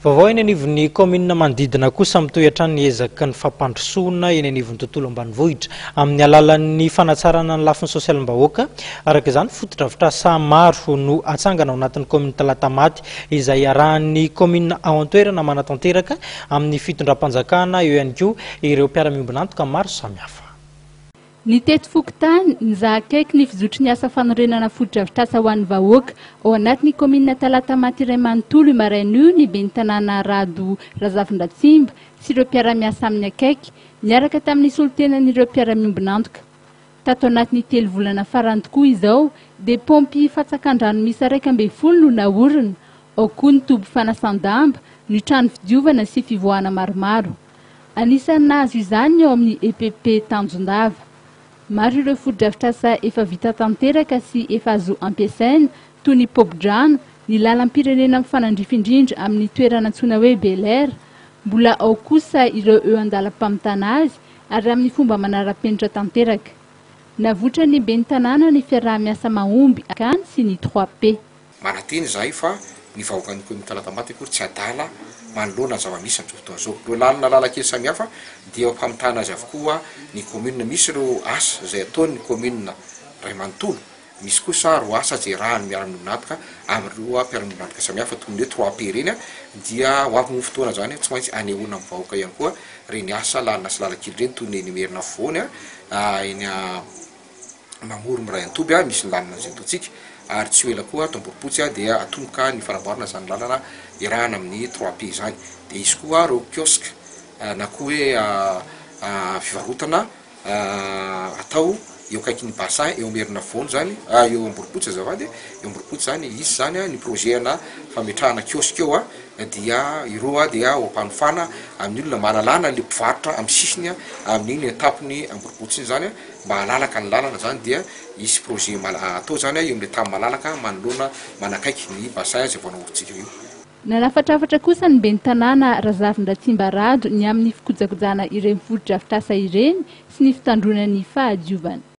Vaovao eny anivon'ny kaominina manodidina kosa. Mitohy hatrany ny ezaka ny fampandrosoana eny anivon'ny tontolo ambanivohitra amin'ny alalan'ny fanatsarana ny lafiny sosialim-bahoaka. Araka izany, fotodrafitrasa maro no atsangana ao anatin'ny kaominina Talatamaty, izay arahan'ny kaominina ao an-toerana manatanteraka amin'ny fitondram-panjakana, eo ihany koa ireo mpiara-miombon'antoka maro samihafa. Ny teto fokontany nizaha akaiky ny fizotry ny asa fanorenana fotodrafitrasa ho an'ny vahoaka ao anatin'ny kaominina Talatamaty iray manontolo io maraina io ny ben'ny tanàna Rado Razafindratsimba sy ireo mpiara-miasa aminy akaiky, niaraka tamin'ny solontenan'ireo mpiara-miombon'antoka. Tato anatin'ny 3 volana farany tokoa izao dia paompy fatsakan-drano miisa 11 no naorina, ao koa ny toby fanasan-damba, ny trano fidiovana sy fivoahana maromaro. Anisan'ny nahazo izany ny ao amin'ny EPP Tanjondava. Maro ireo fotodrafitrasa efa vita tanteraka sy efa azo ampiasaina, toy ny paopi-drano, ny lalam-pirenena mifanandrify indrindra amin'ny toerana antsoina hoe Bel Air. Mbola ao kosa ireo eo an-dalam-pamitana azy ary amin'ny fomba manara-penitra tanteraka. Navoitran'ny ben'ny tanàna ny fiaraha-miasa mahomby akany sy ny 3P. Manantena izahay fa ny vahoakan'ny kaominina Talatamaty akory tsy adala manoloana ny zava-misy amin'izao fotoana izao. Ireo lalana lalan-kely samihafa dia eo am-pamitana azy avokoa ny kaominina. Misy ireo asa izay ataon'ny kaominina iray manontolo, misy kosa ireo asa izay iarahan'ny miara-miombon'antoka amin'ireo mpiara-miombon'antoka samihafa toy ny hoe 3P ireny dia ho avy moa fotoana izany tsy maintsy anehoana amin'ny vahoaka ihany koa ireny asa lalana sy lalan-kely ireny toy ny eny Imerina afovoany, eny Mamory miray an-toby misy ny lalana izay ataontsika ary tsy ho ela koa ato Amborompotsy dia atomboka ny fanamboarana izany lalana iarahana amin'ny 3P izany. Dia hisy koa ireo kiosque na koa hoe fivarotana atao eo akaikin'ny bassin eo Merinafovoany izany, eo Amborompotsy azafady, eo Amborompotsy izany hisy izany ny projet ana fametrahana kiosque eo dia ireo dia ho ampanofana amin'ny olona mba hanalana ilay mpivarotra amin'ny sisiny amin'iny an-tampon'ny Amborompotsy iny izany. Mba halalaka ny lalana zany dia hisy projet atao zany eo amin'ilay tany malalaka manoloana manakaiky ny bassin izay vao naorintsika io. Nanafatrafatra kosa ny ben'ny tanàna Razafindratsimba Rado ny amin'ny fikojakojana ireny fotodrafitrasa ireny sy ny fitandroana ny fahadiovana.